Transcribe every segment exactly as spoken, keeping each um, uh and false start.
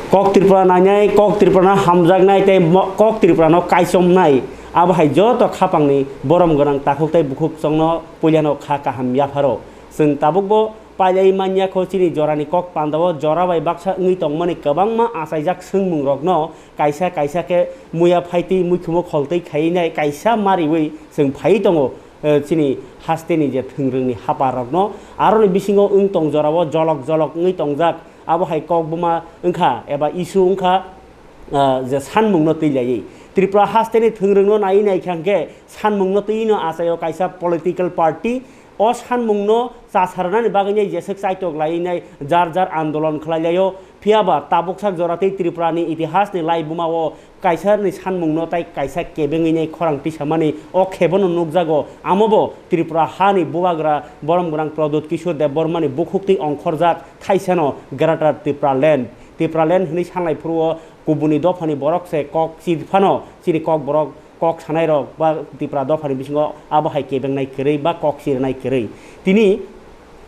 Kok Tripura nainai, Kok Tripura no hamjaknai tei mo-, Kok Tripura no kaichomnai, abo hai joto khapangni borom gwnang takhuk tei bukhuk chongno puilano kha kaham yapharo. Chwng tabukbo pailai manya kho chini jorani kok pandao jora bai baksa wngwi tongmani kwbangma achaijak swngmung rokno kaisa kaisa khe muya phaitwi muikhumo kholtwi khaiwi nai kaisa mariwi chwng phaiwi tongo, eh, chini hasteni je thwngrwngni hapa rokno. Aroni bisingo wng tong jorao jolok jolok wngwi tongjak. Abo hai kok buma wngkha eba issue wngkha, ah, je sanmungno twi laiwi. Tripura hasteni thwngrwngno naiwi naikha hwnkhe sanmungno twi no achaio kaisa political party. O sanmungno chasarnani bagwi nai jeswk chaitok laiwi nai jar jar andolon khlai laio. Phiyaba tabuksak jora tei Tripurani itihasni laibumao kaisani sanmungno tai kaisa kebengwi nai khorang tisamani o khebono nukjago. Amobo Tripura hani bubagra borom gwnang Pradyut Kishore Debbarmani bukhuktwi ongkhorjak thaisano Greater Tripura Land. Tripura Land hwnwi sanlai phuru o kubuni dophani borok se kok chir phano chini kok borok kok sanai rok ba Tripura dophani bisingo abo hai kebengnai kwrwi ba kok chirinai kwrwi. Tini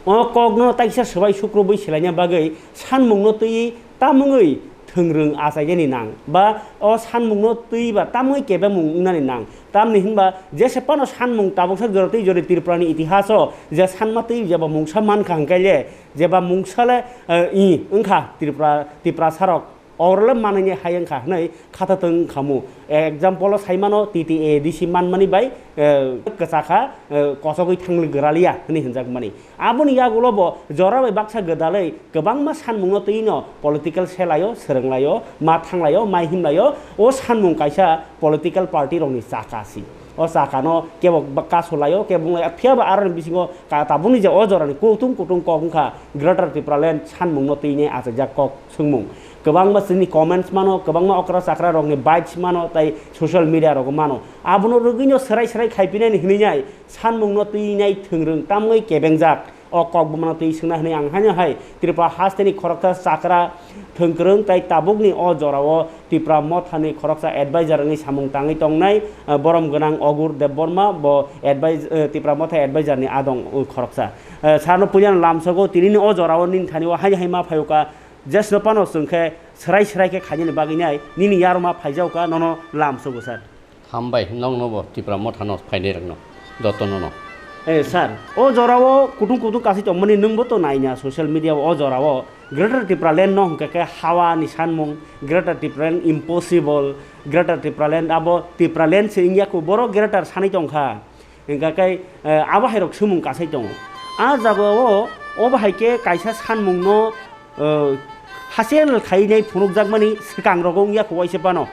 o kokno taisa swbai sukrubwi selaina bagwi sanmungno twiwi tamungwi thwngrwng achainani nang ba o sanmungno twiwi ba tamungwi kebengmung wngnani nang. Tamni hwnba jese phano sanmung tabuksak jora twi jora Tripurani itihaso je sanma twi jeba mungsa mankha hwnkhe le jeba mungsa le, eh, i wngkha Tripura, Tiprasarok. Orle manwi hai wngkha hwnwi khata tong wngkhamu. Example o saimano T T A D C manmani bai, eh, kwchakha, eh, kosogwi thangli gwraliya hwnwi hinjakmani. Aboni yagulo bo jora bai baksa gwdalwi kwbangma sanmungno twino political selaio, swrwnglaio, ma thanglaio, mai himlaio. O sanmung kaisa political party rokni chaka si. O chakano kebo ba kasulaio, kebo wnglaio. Phiyaba aroni bisingo ka-, tabukni je o jorani kutung kutung kok wngkha Greater Tipraland sanmungno twinai achaijak kok swngmung. Kwbangma chini comments mano, kwbangma okra chakra rokni bites mano, tai social media rogo mano. Abono rwgwino swrai swrai khaipinani hwnwi nai sanmungno twinai thwngrwng tamwi kebengjak. O kok bumano twi swngna hwnwi ang haino hai Tripura hasteni khoroksa chakra thwngkwrwng tai tabukni o jorao Tipra Mothani khoroksa advisor wngwi samung tangwi tongnai, eh, borom gwnang Ogur Debbarma bo advis-, eh, Tipra Motha advisor ni adong, o khoroksa. Eh, sarno puilano lamsogo tinini o jorao nini thani o hai hai ma phaio ka jesno pano chwng khe swrai swrai khe khainani bagwi nai nini yarwma phaijao ka nono lamsogo sir. Hambai nokno bo Tipra Mothano phainai rokno jotono no. Eh, sir, o jorao kutung kutung kasui tongmani nwngbo to naina social media o jorao Greater Tipraland no hwnkhe khe hawa ni sanmung, Greater Tipraland impossible, Greater Tipraland abo Tipraland se wngya kho, borok Greater sanai tongkha. Hwnkha khe, eh, abo hai rok swmung kasai tongo. A jagao obo hai khe kaisa sanmung no, eh, hachel khainai phunukjakmani swkang rogo wngya kho waisa phano.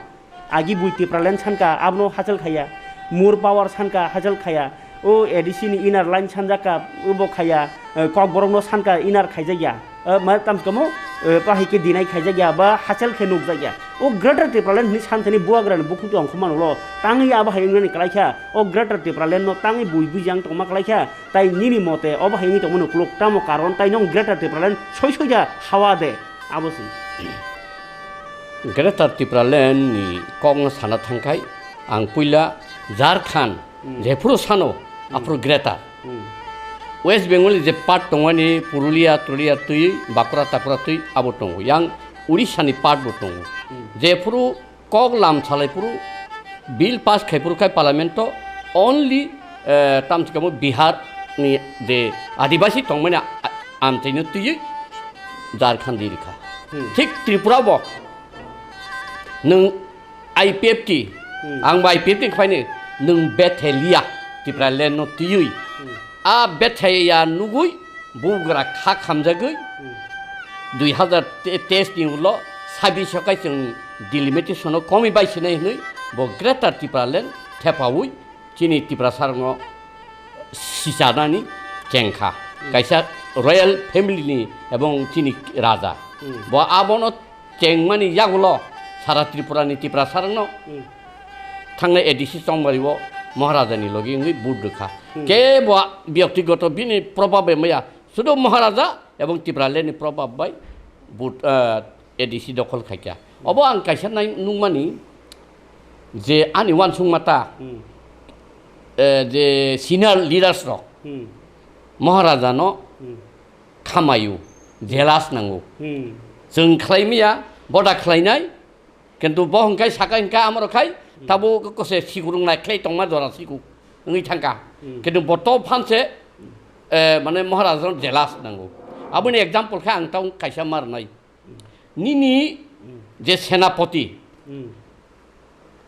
Agi bui Tipraland sanka, abono hachal khaya. More power sanka, hachal khaya. O A D C ni inner line sanjaka, obo khaya. Eh, Kokborok no sanka, inner khaijakya. Eh, ma tam kamo, eh, pahai khe dinai khaijakya, ba hachal khe nukjakya. O Greater Tipraland hwnwi santhani buagrani bukhuk tong khumano lo. Tangwi abo hai wngnani kwlaikha. O Greater Tipraland no tangwi bui bui jang tongma kwlaikha. Tai nini mote obo hai wngwi tongmani ukuluk tamo karon tai nong Greater Tipraland soi soi da hawa de. Abo se. Greater Tipraland ni kokno sana thangkhai, ang puila Jharkhand, hmm, jephuru sano, hmm, aphuru Greater. Hmm. West Bengal ni je part tongmani Purulia, Trulia twi, Bakura, Takura twi abo tongo. Yang Odisha ni part bo tongo. Hmm. Jephuru kok lam salai phuru, bill pass khai phuru khai parliament o only, eh, tamsi kamo Bihar ni je Adibasi tongmani a-, amchaino twiwi Jharkhand di rikha. Hmm. Thik Tripura bo nwng I P F T, hmm, ang bo I P F T ni phaini nwng Bethelia Tipraland no twiwi. Hmm. A Bethelia nugwi bugra kha khamjagwi, hmm, dui hazar teis ni ulo sabbish o kai chwng delimitation o komi bai sinai hwnwi bo Greater Tipraland thepawi chini Tiprasarokno sichanani chengkha. Hmm. Kaisa royal family ni ebong chini raja. Hmm. Bo abono chengmani yagulo sara Tripura ni Tiprasarokno, hmm, thangnai A D C chongmari o Maharaja ni logi wngwi vote rwkha. Hmm. Kebo byaktigoto bini probab bai maya, sudu Maharaja ebong Tipraland ni probab bai vote, eh, A D C dokhol khaikha. Hmm. Obo ang kaisa nai nukmani je ani uansukma ta, hmm, eh, je senior leaders rok, hmm, Maharaja no, hmm, khamaio, jealous nango. Hmm. Chwng khlai maya, boda khlainai, kintu bo hwnkhai saka hwnkhai amoro khai, tabo kose sikurung nai khlai tongma jora siku wngwi thangkha. Hmm. Kintu bo to phanse, eh, mane Maharaj no jealous nango. Aboni example khe ang tao kaisa ma rwnai. Nini je senapoti, Hmm.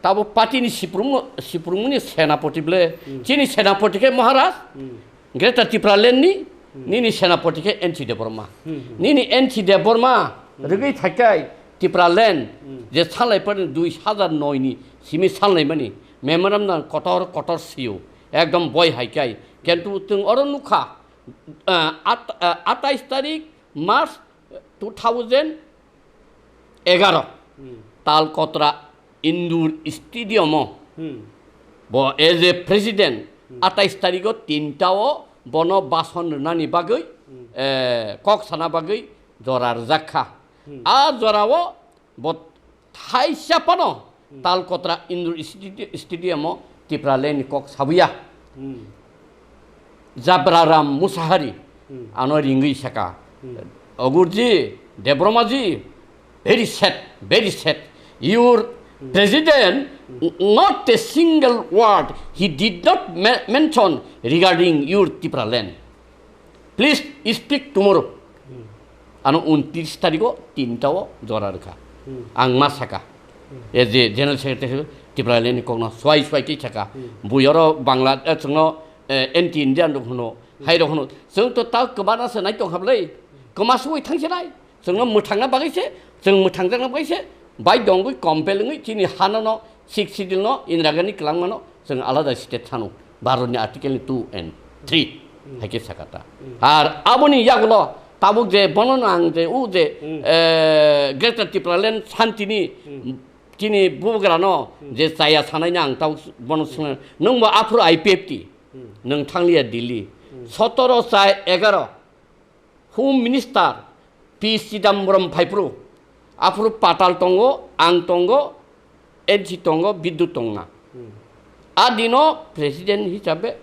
tabo party ni siprungmo-, siprungmoni senapoti ble, Hmm. chini senapoti khe Maharaj, Hmm. Greater Tipraland ni, Hmm. nini senapoti khe N C Debbarma. Hmm, hmm. Nini N C Debbarma Hmm. rwgwi thaikai Tipraland Hmm. je salai pari dui hajar noi ni simi salai mani memorandum kotor kotor siyo. Ekdom boi hai kai. Kintu twng oro nukha, ah, at-, ah, atais tarik March two thousand egaro Hmm. Talkotra Indoor Stadium o Hmm. bo as a president Hmm. atais tariko tinta o bono bason rwnani bagwi, Hmm. eh, kok sana bagwi jora rwjak kha. Hmm. A jorao bo thaisa phano Hmm. Talkotra Indoor Stadi-, Stadium o Tipraland ni kok sabuya. Hmm. Jabraram Musahari Hmm. ano ringwi saka, Hmm. Ogurji, Debromaji, very sad, very sad. Your Hmm. president Hmm. n-, not a single word he did not me-, mention regarding your Tipraland. Please speak tomorrow. Hmm. Ano untris tariko tinta o jora rwkha. Hmm. Ang ma saka. Hmm. As a general secretary Tipraland ni kokno swai swai khe saka. Hmm. Bui oro Bangla, eh, chwngno, eh, anti Indian rok hwno, Hmm. hai rok hwno. Chwng to ta kwbana se nai tong kha bwlai. Kwma sui thang se nai. Chwngno mwthangna bagwi se, chwng mwthangjakna bagwi se, bai dongwi compel wngwi chini hano no, Sixth Schedule no, Indira Gandhi kwlangma no, chwng alada state sano, Bharat ni Article ni two and three Hmm. hai khe saka ta. Hmm. Ar aboni yagulo tabuk je bono no ang je u je, Hmm. eh, Greater Tipraland santini Hmm. chini bubagra no Hmm. je chaya sanai na ang tabuk bono swngna, nwng bo aphuru I P F T, Hmm. nwng thangliya Delhi. Hmm. Sotoro chai egaro Home Minister P Chidambaram phaiphuru, aphuru Patal tongo, ang tongo, N C tongo, Bidyut tongna. Hmm. A dino President hisabe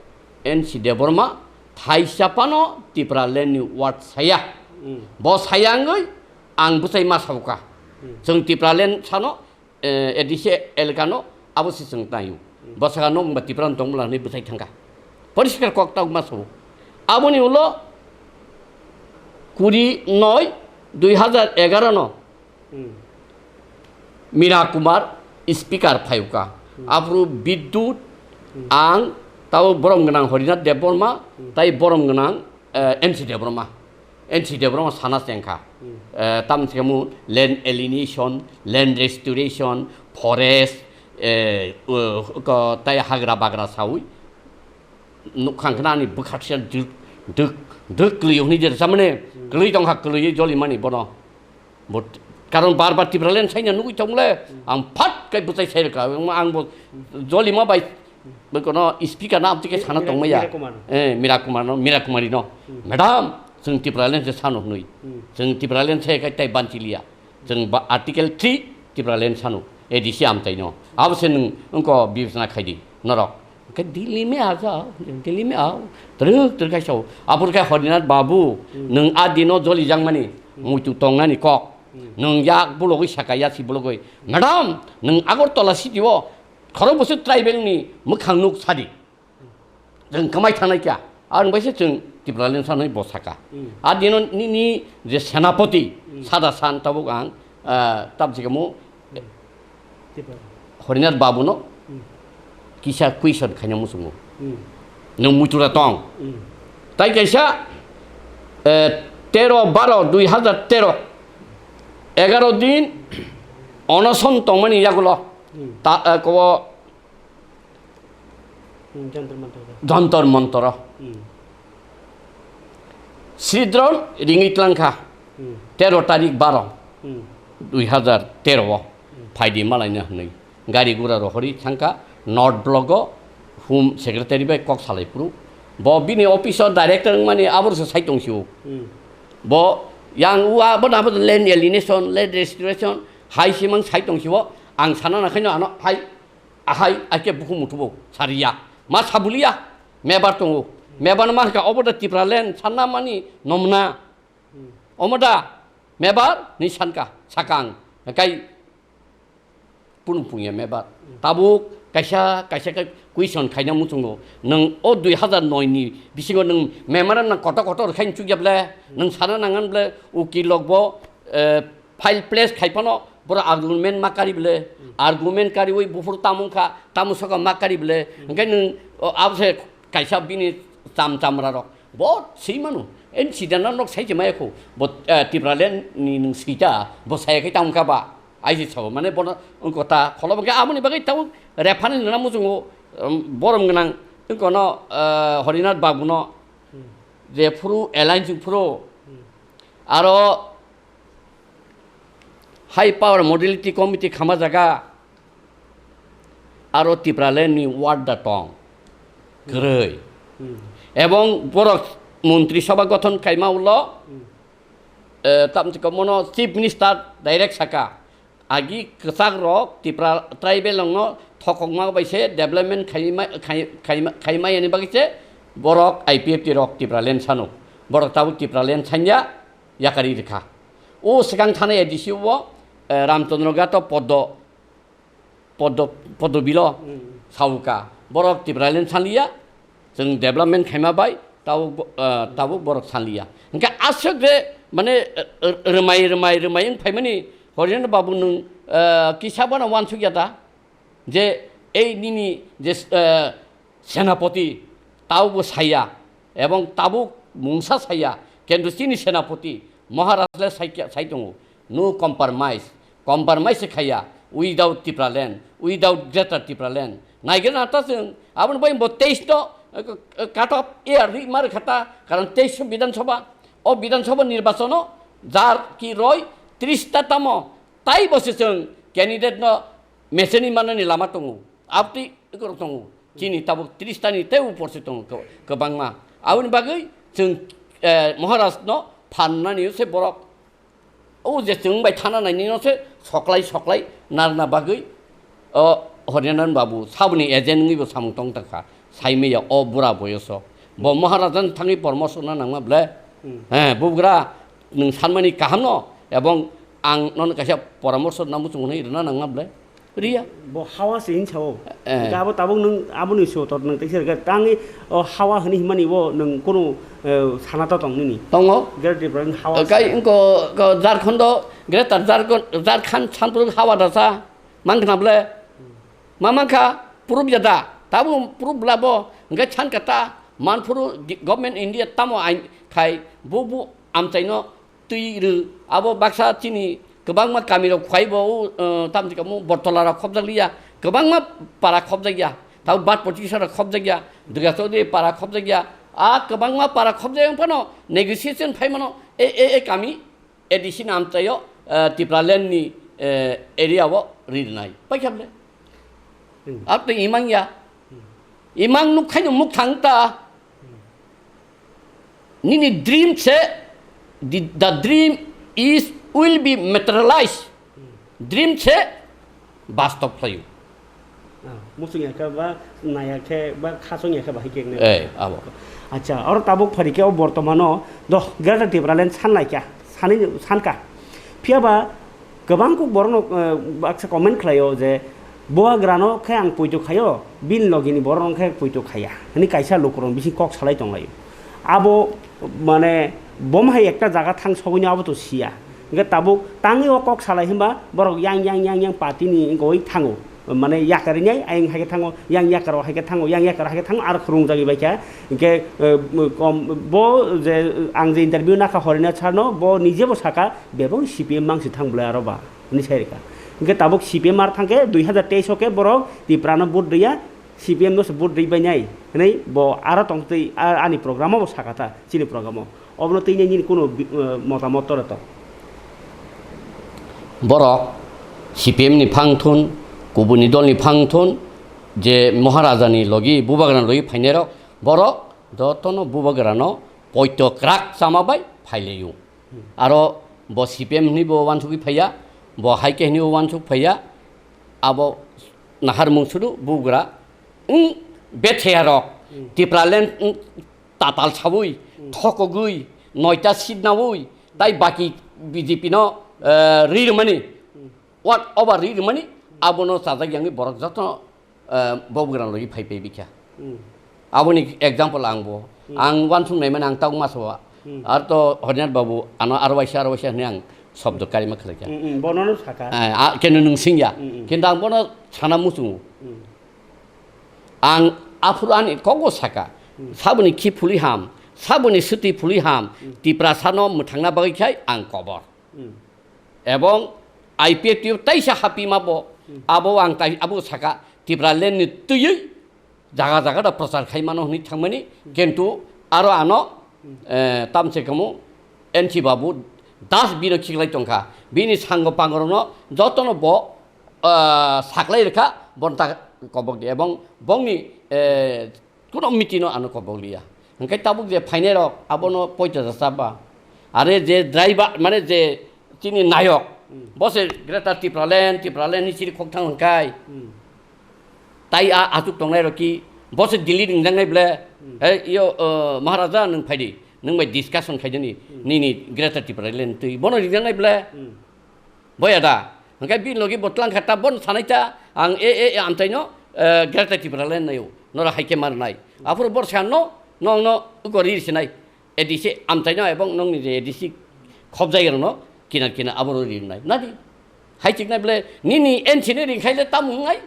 N C Debbarma thaisa phano Tipraland ni word saya. Hmm. Bo saya wngwi ang bwsai ma sabuka. Hmm. Chwng Tipraland sano eh, A D C elkano abo se chwng tang. Hmm. Bwsakano wngba Tipra tong bwla hinwi bwsai thangkha. Poriskar kok ta wngma sabo. Aboni ulo kuri noi dui hajar egaro no Hmm. Mira Kumar speaker phaiuka. Hmm. Aphuru Bidyut Hmm. ang tabo borom gwnang Harinath Debbarma Hmm. tai borom gwnang, eh, N C Debbarma. N C Debbarma sana se wngkha. Hmm. Eh, tamoni sikamu land alienation, land restoration, forest, eh, o, ko, tai hagra bagra saui. Nukha wngkhana ani bwkha kisa dwk, dwk, dwk kwlwi hwnwi je rwchapmani, Hmm. kwlwi tongkha kwlwi jolimani bono. But, karon bar bar Tipraland saina nugui tongmole, Hmm. ang phat kai bwchai sai rwkha, ang bo jolima bai Bai kono speaker no amtwi khe Mi-, sana Mira-, tongmaya. Mira Kumar no. Eh, Mira Kumar no, Mira Kumari no. Hmm. Madam, chwng Tipraland se sano hwnwi. Hmm. Chwng Tipraland se kai tai banchi liya. Chwng ba article three Tipraland sano. A D C amtai no. Abo se nwng wngko bibechona khaidi norok. Khe Delhi me aa jao, Delhi me ao. Twrwk twrwk khai sao. Abor khe Harinath Babu, Hmm. nwng a dino joli jangmani, Hmm. muitu tongnani kok. Hmm. Nwng yak bologwi saka yasi bologwi. Madam, nwng Agartala city o Khorok bwswk tribal ni mwkhang nuk sadi. Chwng kwmai thangnai kya. Ang bai se chwng Tipraland sanwi bo saka. Hmm. A dino nini je senapoti Hmm. sada san tabuk ang, ah, tabjikamo Tipra. Harinath Babu no Hmm. kisa question khaina muchungo. Hmm. Nwng muitura tong. Hmm. Tai kaisa, eh, tero baro dui hajar tero, egaro din onoson tongmani yagulo. Hmm. Ta, eh, kobo Hmm, Jantar Mantar. Jantar Mantar. Hmm. Sridhar ringwi tlangkha. Hmm. Tero tarik baro, Hmm. dui hajar tero o. Hmm. Phaidi malaina hwnwi. Gari gura rohori thangkha. North Block o Home Secretary bai kok salai phuru. Bo bini office o director wngmani aboro se sai tong sio. Hmm. Bo yang ua bo na bo land alienation, land restoration, hai simang sai tong sio. Ang sana na khaino ano hai Ahai, aike bukhuk muthubo sariya. Ma sabuliya, mebar tongo. Mebar ma hwnkha obo da Tipraland sanna mani nomna. Hmm. Omo da mebar ni sanka, sakang. Hwnkhe Punu pungya mebar. Tabuk kaisa, kaisa khe question khaina muchungo. Nwng o dui hazar noi ni bisingo nwng memorandum kotor kotor khaina chukya ble, nwng sana nangan ble, ukil rok bo, eh, file place khai phano, boro argument ma kari ble, argument kariwi buphuru tamo wngkha, tamo soka ma kari ble, hwnkhe nwng, o, abo se kaisa bini cham chamra rok. Bo swi mano, en sida na nok sai se maya kho. Bo, eh, Tipraland ni nwng sita, bo saya khe tamo kha ba. Aisi sao, mane bono wngkota kholo bangkhe aboni bagwi tabuk reference rwna muchungo, um, borom gwnang wngkono, uh, Horinath Babu no je phuru alliance wng phuru aro High Power Modality Committee khama jaga aro Tipraland ni ward da tong kwrwi ebong borok Montri Sabha gothon kaima ulo, eh, tamchiko mono Chief Minister direct saka. Agi kwchak rok Tipra tribal rokno thokokma bai se development khaima, khai-, khaima, khaima yani bagwi se borok I P F T rok Tipraland sano. Borok tabuk Tipraland sanya yakari rikha. O swkang thani A D C o, eh, Ramchandra Ghato Poddo, Poddo, Poddo bilo sauka. Borok Tipraland sanliya, chwng development khaima bai, tabuk bo-, eh, tabuk borok sanliya. Hwnkhe aswk je mane, eh, eh, rwmai, rwmai, rwmai wng phaimani Horendra Babu nwng, eh, kisa bono uansukya da? Je ei nini je, eh, senapoti tabukbo saya, ebong tabuk mungsa saya, kintu chini senapoti Maharaj le saikya, sai tongo, no compromise, compromise se khaya without Tipraland, without Greater Tipraland. Naigena ta chwng, aboni bai bo teis no, eh, eh, cut off year ri mar khata, karon teis Bidhan Sabha, o Bidhan Sabha nirbachon o jar ki roi tris ta tamo, tai bo se chwng candidate no meseni manani lama tongo. Abtwi ikorok tongo. Chini tabuk tris tani tei upor se tongo kw-, kwbangma. Aboni bagwi chwng, eh, Maharaj no phan nani se borok. O je chwng bai thana nai nino se soklai soklai narna bagwi, o, Horinath Babu saboni agent wngwi bo samung tong tangkha. Saimaya o bura boyoso. Bo Maharajan thangwi pormosok na nangma ble. Hmm. Eh, bugra nwng sanmani kaham no, ebong ang nono kaisa poramorso na muchung hwnwi rwna nangma ble. Riya. Bo hawa se hinsa o. Eh. Hingke abo tabuk nwng aboni se otor nwng teisa rwkha. Tangwi o hawa hwnwi himani bo nwng kunu, eh, sana ta tong nini. Tongo. Greater Tipraland hawa Kai se. Ingko, ko Jharkhando, Greater Jharkhand, Jharkhand sanpru hawa dasa. Mang khna ble? Ma mang kha, proof ya da? Tabuk proof bla bo, hingke chan kata, manphuru gi-, government India tamo ain khai, bu, bu amchaino twi rw, abo baksa chini kwbangma kamirok khuai bo, o, eh, tamni kamo Bortola rok khobjak liya, kwbangma para khobjak ya, tabuk Bat Pochisa rok khobjak ya, Durga Chaudhary para khobjak ya, a kwbangma para khobjak ya, phano negotiation phaimano, e, e, e kami, A D C ni amchaio, eh, Tipraland ni, eh, area o ri rwnai. Paikha ble? Hmm. Abo tei imang ya. Imang nuk khaino muk thang ta. Nini dream se, the, the dream is will be materialized. Dream se bastob khlaio. Ah, muchung ya khe ba, naya khe ba, khachong ya khe ba, hai khe nai. Eh, abo. Acha, oro tabuk phari khe o bortomano do Greater Tipraland san lai kha, sanwi san kha. Phiya ba kwbang kuk borok no, eh, baksa comment khlai o je, "Bubagra no khe ang poito khai o, bini logi ni borok no khe poito khaiya," hwnwi kaisa lukurok bising kok salai tong lai o. Abo mane bo hai ekta jaga thang sogwi no abo to siya. Hingke tabuk tangwi o kok salai himba borok yang, yang, yang, yang party ni goi thango. Mane yakari nai ayang hai khe thango, yang yakaro hai khe thango, yang yakaro hai khe thango, aro khurung jagwi bai kha. Hingke, eh, kom, bo je ang je interview nakha Horinath sir no, bo nije bo saka, "Bebong C P M mang si thang bolai aro ba," hwnwi sai rwkha. Hingke tabuk C P M ar thang khe dui hazar teis o khe borok Tipra no vote rwya, C P M no se vote rwi bai nai hwnwi bo aro tong twi a-, ani program o bo saka ta, chini program o. Obono twi nini kunu bi-, eh, motamot tore to? Borok C P M ni phang thun, kubuni dol ni phang thun, je Maharaja ni logi, Bubagra ni logi phainai rok, borok jotono Bubagra no poito kwrak chama bai phailaio. Aro bo C P M hwnwi bo uansugwi phaiya, bo hai khe hwnwi bo uansuk phaiya, abo naharmung sudu Bubagra, wng, bethaya rok, Tipraland, wng, tatal sawi, thokogwi, noita seat nawi, tai baki B J P no, eh, ri rwmani. what over ri rwmani, abono chajak yangwi borok joto, eh, bobugrang logi phai phai bikha. Hmm. Aboni example ang bo. Hmm. Ang wansuk naimani ang tabuk masa ba. Hmm. Ar to Horinath babu ano aro waisa, aro waisa hwnwi ang shobdo karima khlaikha. Hmm, hmm, bono no sakha. Eh, a, keno nwng singya. Hmm, hmm. Kintu ang bono sana muchungo. Hmm. Ang aphuru ani kokbo saka. Hmm. Saboni khi phuli ham, saboni swtwi phuli ham, hmm, Tiprasano mwthangna bagwi khai ang kobor. Hmm. Ebong I P F T o taisa hapima bo, hmm, abo ang tai, abo saka Tipraland ni twiwi jaga jaga da prochar khai mano hwnwi thangmani, hmm, kintu aro ano, hmm, eh, tamse kamo N C Babu Das bino khiklai tongkha. Bini sango pangrokno jotono bo, ah, saklai rwkha, bono ta kobok di. Ebong bongni, eh, kuno meeting no ano kobok liya. Hwnkhe tabuk je phainai rok abono poito jasa ba. Are je driver, mane je chini nayok, hmm, bo se Greater Tipraland, Tipraland ni siri khokthang hwnkhai. Hmm. Tai a achuk tongnai rok ki, bo se Delhi ringjaknai ble, hmm, "Hey, yo, uh, Maharaja, nwng phaidi, nwng bai discussion khaidini, hmm, nini Greater Tipraland twi." Bono ringjaknai ble. Hmm. Boya da. Hwnkhe bini logi bo twlang kha ta, bono sanai ta, ang e, e, e, amchaino, eh, Greater Tipraland naio. Nora hai khe mar nai. Aphuru bor sa no, nong no, uko ri sinai. A D C amchaino ebong nongni je A D C khobjai rokno kinar kinar aboro ri nai. Nadi. Hai chiknai ble, nini N C ni ringkhai le tamo wngnai?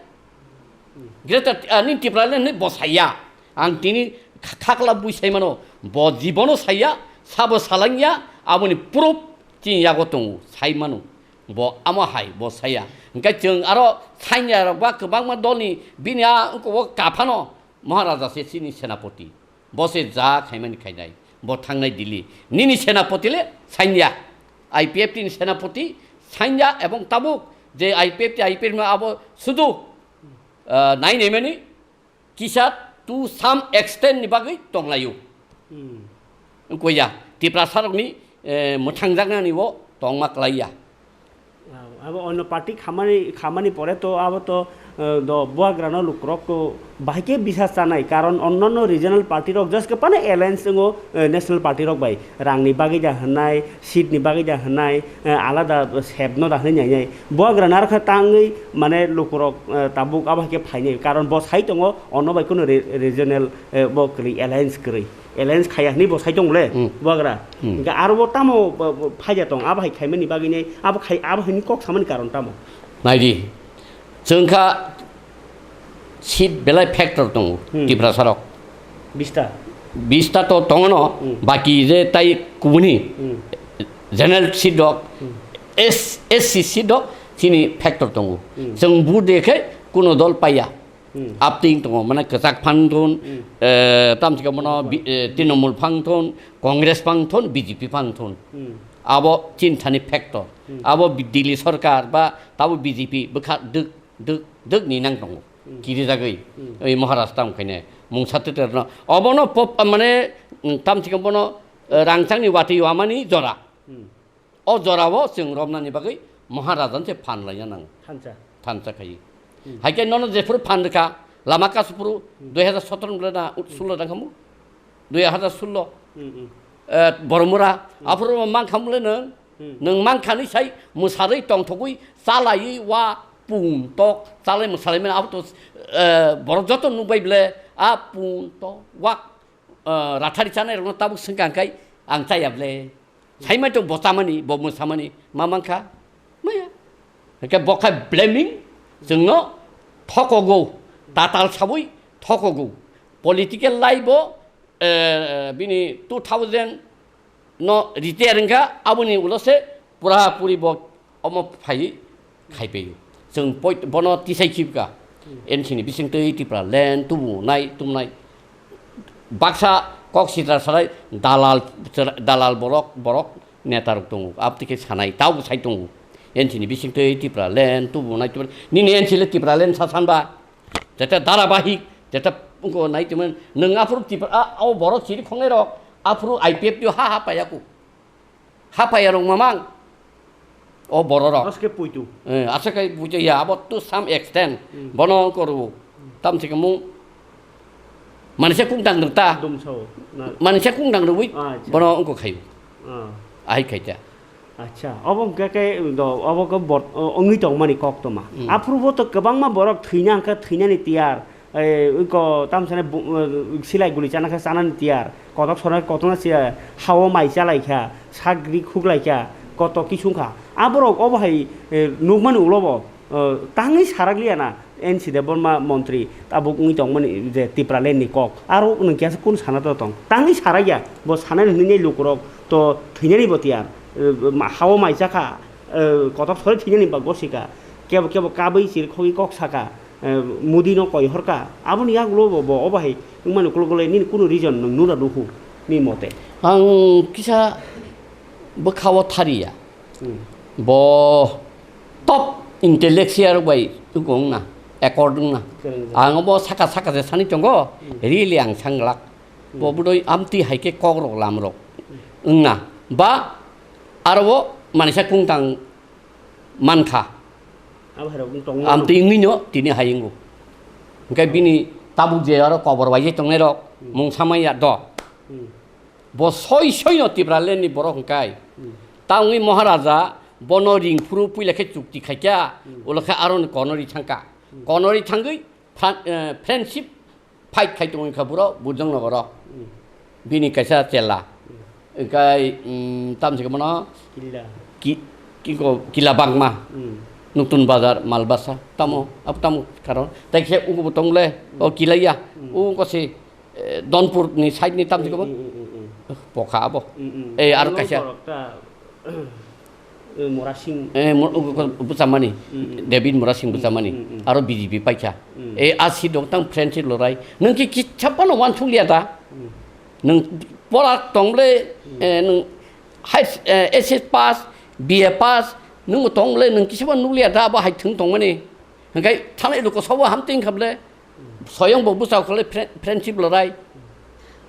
Greater, ah, nini Tipraland ni bo saiya. Ang tini kha-, khakla bui sai mano. Bo jibono saiya, sabo salangya, aboni proof chini yago tongo, sai mano. Bo amo hai, bo saiya. Hwnkhe chwng aro sainya rok ba kwbangma dolni bini a wngkoko kaphano Maharaja se chini senapoti. Bo se ja khaimani khainai. Bo thangnai Delhi. Nini senapoti le sainya. I P F T ni senapoti sainya ebong tabuk je I P F T, I P F T no abo sudu, ah, nai naimani kisa to some extent ni bagwi tonglaio. Hmm. Wngkha ya, Tiprasa rokni, eh, mwthangjaknani bo tongma klai ya. Ah, abo onno party khamani, khamani pore to abo to, eh, do buagrano lukurok to bahai khe bisas chanai, karon onnonno regional party rok just ke pane alliance wngo, eh, national party rok bai. Rangni bagwi da hwnai, seat ni bagwi da hwnai, eh, alada sep no da hwnwi nai nai. Buagra narwkha tangwi mane lukurok, eh, tabuk abo hai khe phainai. Karon bo sai tongo, ono bai kuno re-, regional, eh, bo kwrwi, alliance kwrwi. Alliance khaiya hwnwi bo sai tongo le, hmm, buagra. Hmm. Hwnkhe aro bo tamo bo, bo phaija tong, abo hai khaimani bagwi nai, abo khai, abo hwnwi kok samani karon tamo? Naidi, chwng kha seat belai factor tongo, hmm, Tiprasa rok. Bista? Bista to tongo no, hmm, baki je tai kubuni, hmm, general seat rok, hmm, S-, S C seat rok chini factor tongo. Hmm. Chwng vote de khe kuno dol paiya. Hmm. Apting tongo, mane kwchak phang thun, hmm, eh, tamsika bono bi-, eh, Trinamool phang thun, Congress phang thun, B J P phang thun. Hmm. Abo chinthani factor. Hmm. Abo bi-, Delhi sorkar ba tabo B J P bwkha dwk, dwk, dwk ni nang tongo. Hmm. Kirijagwi, hmm, oi Maharaj tamo khaine mungsa twtwrwno. Obono pop, mane, mm, tamsika bono, eh, rangchakni watwi wamani jora. Hmm. O jorao chwng romnani bagwi Maharajan se phan laina nango. Thansa. Thansa khai. Hmm. Hai khe nono jephuru phan rwkha, lama kasupuru, hmm, dui hajar sotoro ni bwlai na, hmm, sullo dang khamu? Dui hajar sullo. Hmm, hmm. Eh, Boromura, hmm, aphuru mang khamu le nwng? Hmm. Nwng mang khani sai mwsarwi tongthogwi, chalaiwi wa pung tok, chalai mwsalaimani abo to, eh, borok joto nukbai ble, a pung tok, wak, ah, rathari chanai rokno tabuk swngkha hwnkhe ang chaya ble. Saimai tong bo chamani, bo mwsamani, ma mankha? Maya. Hwnkhe bo kha blaming, chwngno thokogo, tatal sawi thokogo. Political life o, eh, bini two thousand no retire wngkha, aboni ulo se pura puri bo omo phai khaipai. Chwng poi-, bono tisai khibka. Hmm. N C ni bisingtwi Tipraland tubunai, tumnai. Baksa kok sitra salai dalal, dalal borok, borok neta rok tongo. Abtwi khe sanai, tabo sai tongo. N C ni bisingtwi Tipraland tubunai, tubunai. Nini N C le Tipraland sa sanba. Jeta dharabahik, jeta wngko nai tongmani. Nwng aphuru Tipra, a, o borok chiri khongnai rok, aphuru I P F T ha ha paiyaku. Haphai rok mamang. O bororok. Aske puitu. Eh, aske puitu ya, abo to some extent. Hmm. Bono wngkha rw. Tamsi khe mung. Manise kung dang rw ta. Dumsao. Na. Manise kung dang rw wi. Ah, acha. Bono wngkha khayu. Ah. Ahai khai ta. Acha, obo hwnkhe khe do, obo khe bor-, o-, wngwi tongmani koktwma. Hmm. Aphuru bo to kwbangma borok thwina hwnkhe thwinani tiyar, eh, iko tamsane bu-, eh, silai guli chana khe chanani tiyar, kotok sona khe kotorna siya, hao mai chalaikha, sagri khuklaikha, kotok kisungkha. Aborok obo hai, eh, nukmani ulo bo, eh, tangwi sarakliya na, N C Debbarma montri tabuk wngwi tongmani je Tipraland ni kok. Aro nwng kiyasa kunu sana to tong. Tangwi saraiya, bo sanani hwnwi lukurok to thwinani bo tiyar, eh, ma-, hao mai chakha, eh, kotok sori thwinani ba gosika. Kebo kebo kabwi chirikhogwi kok saka. Eh, Modi no koi horka, aboni yagulo bo, bo obo hai wngmani ukulok le nini kunu reason nwng nura nukhu ni mote? Ang kisa bwkhao thariya. Hmm. Bo top intellectual bai tukong na, according na. Kwrwng. Ang bo saka saka se sani tongo, hmm, really ang sanglak. Hmm. Bo budoi amti hai khe kok rok lam rok. Hmm. Wngna. Ba aro bo manisa kungtang mankha. Abo hai rok wng tong mano. Amtwi wngwi no tini hai wngo. Hwnkhe bini tabuk je aro kobor bai je tongnai rok, hmm, mung samai ya do. Hmm. Bo soi soi no Tipraland ni borok hwnkhe. Hmm. Ta wngwi Maharaja bono ring phuru puila khe chukti khaikha, hmm, ulo khe aro ni kono ri thangkha. Hmm. Kono ri thangwi Fran-, eh, friendship fight khai tongwi kha buro Bujong Nogoro. Hmm. Bini kaisa chela. Hmm. Engkai, mm, tam se bono Killa. Ki, ki ko Kila Bangma. Hmm. Nutun Bazar, Malbasa. Tamo, abo tamo karon. Tai khe ugo bo tong le, o, hmm, Kila ya. Hmm. Ugo se, eh, Donpur ni side ni tam se ko. Hmm, hmm, hmm, hmm, hmm. Pokha abo. Hmm, hmm. Eh, aro kaisa. Borok ta, Eh, Murasing. Eh, Mur-, u-, u-, Buchamani. Mm, mm. David Murasing Buchamani. Mm, mm, mm. Aro B J P paikha. Mm. Eh, a si dok tang friendship lorai. Nwng ki, ki chapano wansuk liya da? Mm. Nwng pora tongle, mm, eh, nwng high, eh, S S pass, B A pass, nwng tongle nwng kisa bo nukliya da, abo hai thwng tongmani. Hwnkhe thanai luko sobo hamtwing khaple. Soyong bo bwsao kholai fre-, friendship lorai.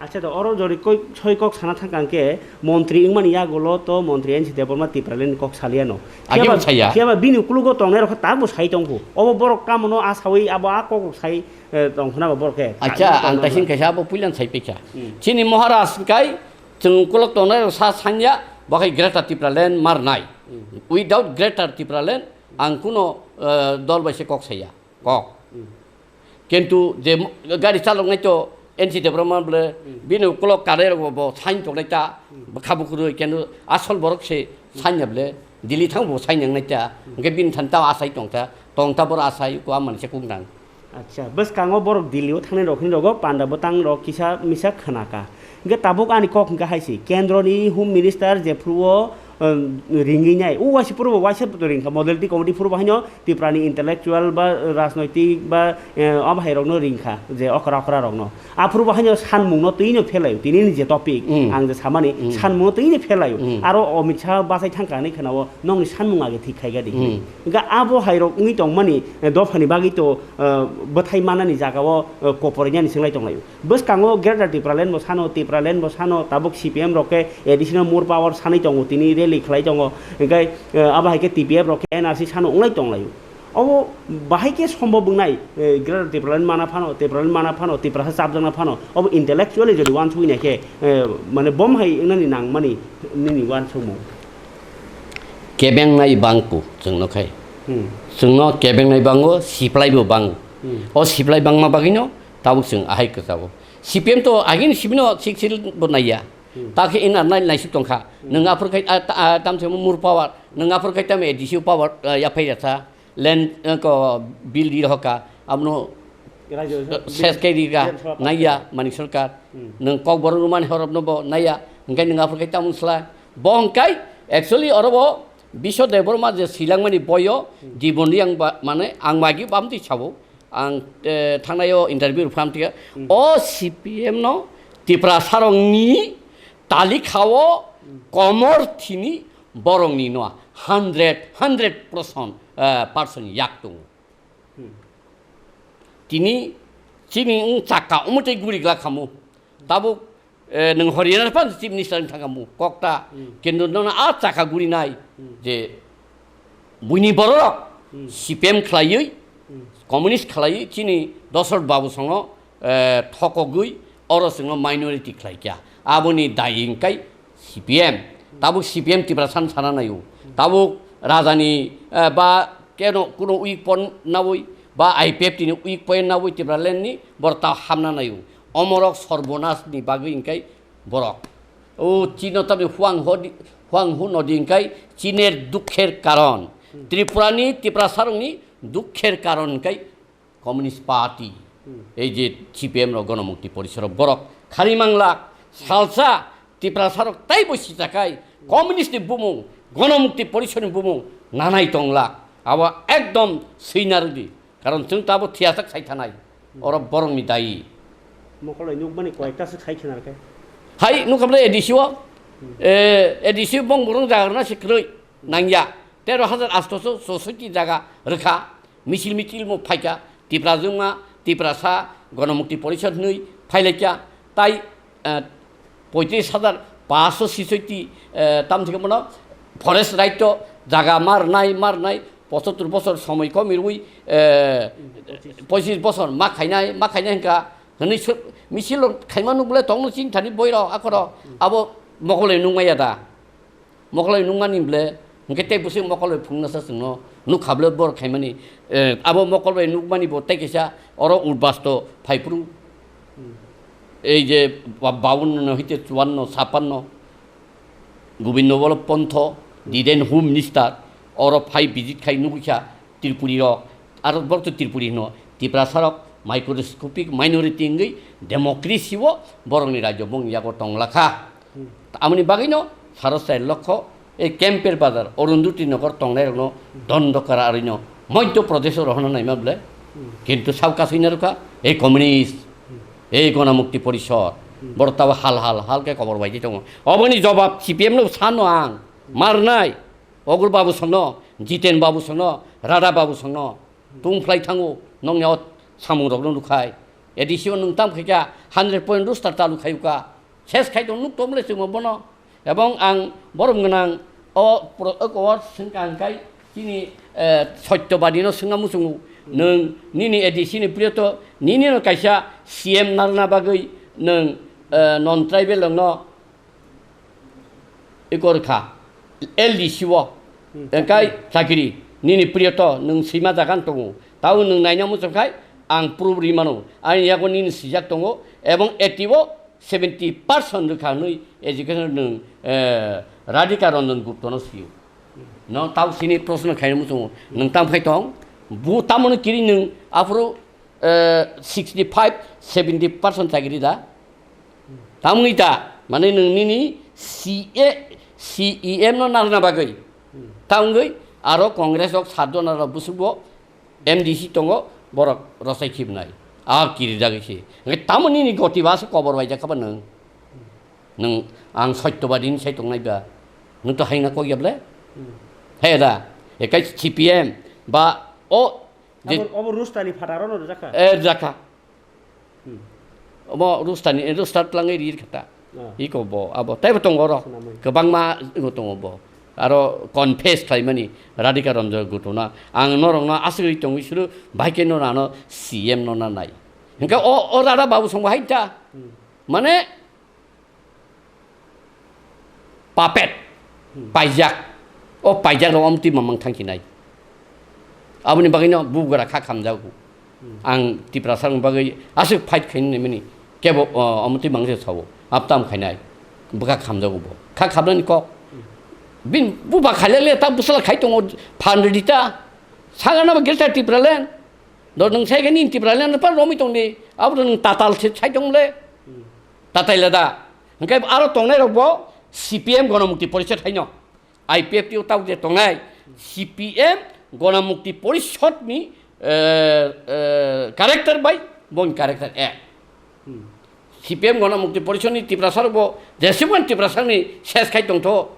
Acha, to oro jori koi soi kok sana thang kang khe montri wngmani yagulo to montri N C Debbarma Tipraland ni kok saliya no. Agi bo saya. Phiya ba bini ukulugo tongnai rok tak bo sai tongkhu. Obo borok tamo no asawi abo a kok rok sai, eh, tong khna ba borok khe. Acha, ang taising kaisa abo puilan sai pekha. Hmm. Chini Maharaj kai chwng ukulok tongnai rok sa sanya bo khai Greater Tipraland marnai. Hmm. Without Greater Tipraland ang kuno, eh, dol bai se kok saya. Kok. Hmm. Kintu je mo-, gari chaloknai to N C Debbarma bole, hmm, bini ukulok kanai rok bo, bo sign tongnai ta, hmm, bwkha bukurui kintu asol borok se sign ya bole, Delhi thang bo sign nangnai ta, hmm, hwnkhe bini thani ta asai tong ta, tong ta boro asai ko amani se kuk nang. Acha, bwskango borok Delhi o thangnai rok hwnwi rogo panda bwtang rok kisa misa khna ka. Hwnkhe tabuk ani kok hwnkhe hai se, kendro ni Home Minister jephru o, um, ringwi nai, o waisa phuru bo waisa ringkha, modality committee phuru bo haino Tiprani intellectual ba rajnoitik ba, eh, obo hai rokno ringkha je okra okra rokno. Aphuru bo haino sanmungno twino phelaio, tini ni je topic, mm, ang je samani, mm, sanmungno twino phelaio. Mm. Aro Amit Shah bachai thangkha hinwi khwnao, nokni sanmung age thik khaikha di hinwi. Mm. Hwnkhe abo hai rok wngwi tongmani, eh, dophani bagwi to, eh, bwthai manani jagao, eh, koporinani swngwlai tonglaio. Bwskango Greater Tipraland bo sano, Tipraland bo sano, tabuk C P M rok khe additional more power sanwi tongo, tini rally khlai tongo, hwnkhe, eh, abo hai khe T P F rok khe N R C sano wnglai tonglaio. Obo bahai khe sombob wngnai, eh, Greater Tipraland mana phano, Tipraland mana phano, Tiprasa chapjakna phano, obo intellectually jodi uansukwi nai khe, eh, mane bom hai wngnani nangmani nini uansukmung. Kebengnai bangku chwngno khai. Hmm. Chwngno kebengnai bango, siplai bo bango. Hmm. O siplai bangma bagwino tabuk chwng ahai kwchao. C P M to agini sibino siksil bo naiya. Hmm. Ta khe ina nai naisik tongkha. Hmm. Nwng aphuru khai, a, ta, a, tamse mur power, nwng aphuru khai tamo A D C power, a, yaphai rasa. Land, a, ko bill di rohoka. Amno Rajya Sabha ses bill, kai riga, Bidhan Sabha naiya, pass. Manik Sarkar. Hmm. Nwng kok borok rwmani horokno bo naiya. Hwnkhe nwng aphuru khai tamo sla. Bo hwnkhe actually oro bo Biswa Debbarma je swilangmani boyo, hmm, Jibon Riyang ba, mane ang magi bamtwi sabo. Ang, eh, thangnai o interview rwpham tika. Hmm. O C P M no Tiprasa rokni talikhao, hmm, komor thini borokni no hundred, hundred percent, eh, percent yak tongo. Hmm. Tini chini wng chaka omo tei guri glak khamu. Tabuk, eh, nwng Haryana phan Chief Minister wng thangkha mu kokta. Hmm. Kintu nono a chaka guri nai, hmm, je buini bororok, hmm, C P M khlaiwi, hmm, communist khlaiwi chini Dosrot Babu songo, eh, thokogwi oro chwngno minority khlaikha. Aboni dai wngkai C P M. Tabuk C P M Tiprasa sana naio. Tabuk rajani, eh, ba keno kuno weak point nawi, ba I P F T ni weak point nawi Tipraland ni borok ta hamna naio. Omorok sorbonas ni bagwi hingkai borok. O chino tabi huang hodi, huang hu nodi hingkai chiner dukher karon. Tripura ni Tiprasa rok ni dukher karon hingkai Communist Party, hmm, ei je C P M rok, Gonomukti Porishad rok, borok khari manglak, salsa Tiprasa rok taibo sichakai, Communist ni bumung, Gonomukti Porishad ni bumung nanai tonglak, abo ekdom swina rwdi, karon chwng to abo thiyasak sai thanai, oro borok ni dayi. Mokoloi nukmani koyekta se khai khna rwkhe. Hai nukhamle A D C o, hmm, eh, A D C o bong burung jagarna se kwrwi nangya, tero hajar astoso sosoiti jaga rwkha. Misil misil mo phaikha, Tipra jwngma, Tiprasa, Gonomukti Porishad hwnwi phailaikha, tai, eh, poitris hajar paanso sisoiti, eh, tam thikhe bono forest right o jaga ma rwnai, ma rwnai, pochottor bosor somoi kom rwui, eh, pochis bosor ma khainai, ma khainai hwnkha, hwnwi su-, misil rok khaima nukle tongno chini thani boirok akhoro, abo mokoloi nukmaya da? Mokoloi nukmani ble, hwnkhe tei bwswk mokoloi phungnasa chwngno nukha ble borok khaimani, eh, abo mokoloi nukmani bo tei kaisa oro urbasto phaiphuru. Hmm. Ei je ba-, bawanno no hite chuwanno, sapanno, Gobindo Ballabh Pantho, the then Home Minister, oro phai visit khai nugwi kha, Tripuri rok, aro borok to Tripuri hino, Tiprasa rok microscopic minority wngwi democracy o borokni rajyo bong yago tong lakha. Hmm. Amoni bagwino saro chai lokho, ei Kemper Bazar, Arundhati Nagar tongnai rokno dondo kara arwino Madhya Pradesh o rohorna naima bwle. Hmm. Kintu sao kasui narwkha, ei communist, hmm, ei Gona Mukti Porishad, hmm, borok tabo hal hal hal khe kobor bai di tongo. Oboni jobab C P M no sano ang, hmm, marnai. Ogur Babu songno, Jiten Babu songno, Radha Babu songno, tungphlai thango, nongni o samung rokno nukhai. A D C o nwng tam khaikha, hundred point rooster talu khayuka. Ses khai tong nuk tomle chwngma bono. Ebong ang borom gwnang o pro-, o kowar swngkha hwnkhai chini, eh, Satyabadi no swngna muchungo. Nwng nini A D C ni priyo to, nini no kaisa C M narwkna bagwi nwng, eh, non tribal rokno ikor kha, L D C o, hmm, engkai chakiri, nini priyo to, nwng sima jaga tongo, tao nwng naina muchung khai, ang proof ri mano, ani yago nini sijak tongo, ebong A T o seventy percent rwkha hwnwi education nwng, eh, Radhika Ranjan Gupta no sio. No tao sini proshno khaina muchungo, nwng tam khai tong, bu tamoni kiri nwng aphuru, eh, sixty five, seventy percent chakiri da? Tamni ta, mane nwng nini C A, C E M no narwkna bagwi. Hmm. Ta wngwi aro Congress rok sat jona rok bwswk bo M D C tongo, borok rosai khibnai. A kirijagwi se. Hwnkhe tamo nini goti ba se kobor bai jakha ba nwng. Nwng ang Satyabadi ni sai tongnai ba. Nwng to haina kok ya ble? Hmm. He da, ekai C P M ba o je Abo, abo Rustani phataro no rwjakha? Eh, rwjakha. Hmm. Omo Rustani, eh, Rusta tlangwi rir khata. Ah. Iko bo, abo, taibo tongo oro. Swnamwi. Kwbangma iko tongo bo. Aro confess khlaimani Radhika Ranjan Gupta no. Ang norokno aswkri tongwi suru, bahai khe norano C M no nanai. Hwnkhe o, o Radha Babu songbo hai ta. Hmm. Mane, puppet, hmm, paijak. O paijak rok omtwi mamang thangkhinai. Aboni bagwino bugra kha khamjago. Hmm. Ang Tiprasa rokni bagwi aswk fight khaini mani kebo, o, omtwi mangse sao. Aptam khainai. Bwkha khamjago bo. Kha khamnani kok. Hmm. Bin buba khailele ta bwsala khai tongo phan ridi ta. Sagana ba Greater Tipraland. Do nwng sai khe nini Tipraland pa romwi tongdi. Abo nwng tatal se sai tongmole. Hmm. Tatai lada. Hwnkhe aro tongnai rok bo C P M Gona Mukti Porishad haino. I P F T o tabuk je tongnai C P M Gona Mukti Porishad ni, eh, eh, character bai boni character ek. Hmm. C P M Gona Mukti Porishad ni Tiprasa rok bo jeswk man Tiprasa ni ses khai tongtho,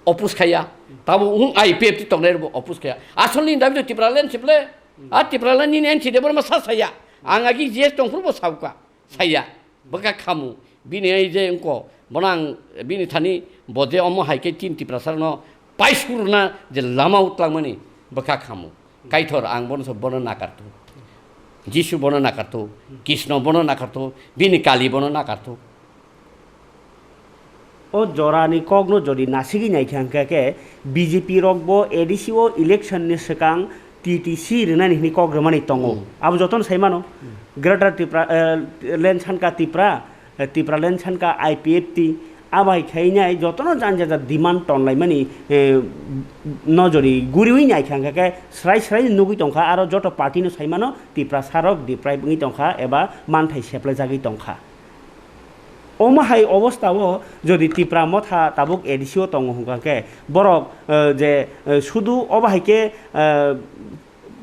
oppose khaiya. Tabo wng I P F T tongnai rok bo oppose khaiya. Asol ni dabi to Tipraland sible. Hmm. A Tipraland nini N C Debbarma sa saya. Ang agi G S tongphuru bo sauka. Saya, bwkha khamu, bini ai je wngko, bono ang bini thani bo je omo hai khe chini Tiprasa rokno paisurna je lama o twlangmani bwkha khamu. Kaitor ang bono se bono nakarthu. Jisu bono nakarthu, Krishna bono nakarthu, bini Kali bono nakarthu. O jorani kokno jodi nasigwi naikha hwnkha khe B J P rokbo A D C o election ni swkang T T C rwnani hwnwi kok rwmani tongo. Hmm. Abo jotono sai mano. Hmm. Greater Tipra, eh, Land Sanka Tipra, eh, Tipraland Sanka I P F T, abai khainai jotono jani jani demand tonlaimani, eh, nojori guriwi naikha hwnkha khe srai srai nugwi tongkha, aro joto party no sai mano Tiprasa rok deprive wngwi tongkha eba manthai seplajagwi tongkha. Omo hai obostha o jodi Tipra Motha tabuk A D C o tongo hwnkha khe borok, eh, je, eh, sudu obo hai khe, eh,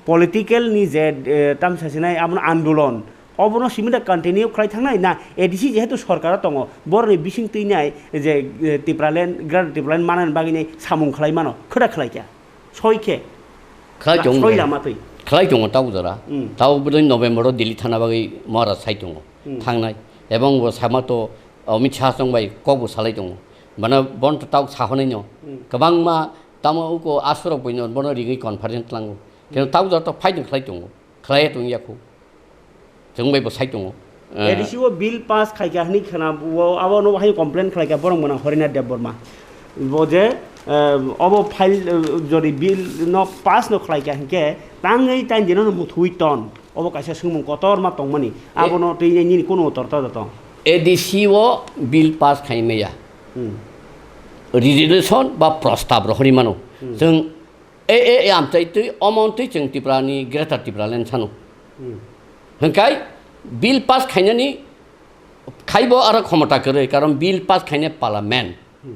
political ni je, eh, tamsa sinai abono andolon obono simi da continue khlai thangnai na A D C jehetu sorkar o tongo borokni bising twi nai je, eh, Tipraland, Greater Tipraland manani bagwi nai samung khlai mano, khwda khlai kha. Soi khe. Khlai tongo. Soi lama twi. Khlai tongo tabuk jora. Hmm. Tabuk bwdwi November o Delhi thana bagwi Maharaj sai tongo. Hmm. Thangnai. Ebong bo sama to Amit Shah chong bai kok bo salai tongo. Bana bon to tabuk sahonai no. Hmm. Kwbangma tamo uko aswrok bai no bono rigwi conference tlango. Keno tabuk jora to fight khlai tongo. Khlai tong ya khu. Chwng bai bo sai tongo. Eh, A D C o bill pass khai kha hwnwi khwna, bo abo no hai complain khlai kha borok mwnang Horinath Debbarma. Bo je, eh, obo file, eh, jodi bill no pass no khlai kha hinkhe tangwi tain dino no muthwi ton. Obo kaisa swngmung kotor ma tongmani. Eh. Abo no twi nini kuno uttor ta da tong. A D C o bill pass khai maya. Hmm. Resolution ba prostab rohori mano. Hmm. Chwng E, e, e, amchai twi, omo twi chwng Tripura ni Greater Tipraland sano. Hmm. Hwnkhe bill pass khainani khaibo aro khomota kwrwi, karon bill pass khainai parliament. Hmm.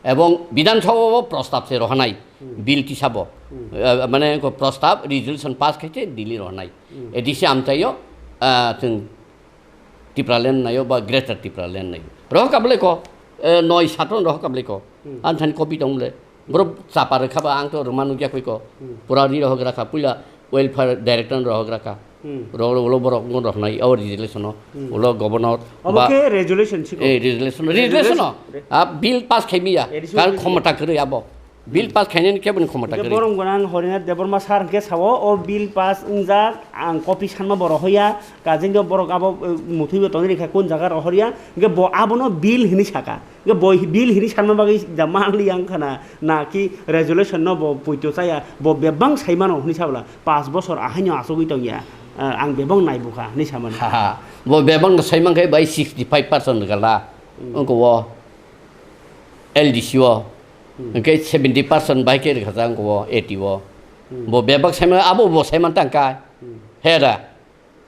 Ebong Bidhan Sabha bo prostab se rohanai, hmm, bill tisabo. Hmm. Eh, mane ko prostab resolution pass khaite Delhi rohanai. Hmm. A D C amchaio, ah, chwng Tipraland naio ba Greater Tipraland naio. Rohor kablai ko, eh, noi satron rohor kablai ko. Hmm. Ang thani copy tong le. Borok chapa rwkha ba ang to rwma nukya koi ko. Hmm. Pura ri rohor gra kha, puila welfare director rohor gra kha. Hmm. Ro, ro, ulo borok no rohnai, o resolution o. Hmm. Ulo governor. Obo ba khe resolution chiko. Eh, resolution, resolution o. Resolution. A bill pass khai miya. Additional kar bill. Khomota kwrwi abo. Bill pass khainani kebo ni khomota kwrwi. Borok gwnang Horinath Debbarma sir hwnkhe sao, o bill pass wngjak, ang copy sanma bo rohoya, kajeng khe borok abo, eh, muthwi bo tonwi rikha, kun jaga rohorya, hwnkhe bo abono bill hinwi saka. Hwnkhe bo bill hinwi sanma bagwi da manliya wngkha na, na ki resolution no bo poito chaya, bo bebak sai mano hinwi sabla, paanch bosor ahaino achugwi tongya, eh, ang bebak naibukha hinwi samani. Ha, ha. Bo bebak no sai mankhe bai sixty five percent gala. Hmm. Wngkha o. L D C o, hmm, hwnkhe seventy percent bai khe rwkha jang o eighty o. Hmm. Bo bebak saimano abo bo saiman tangka. Hmm. Hera.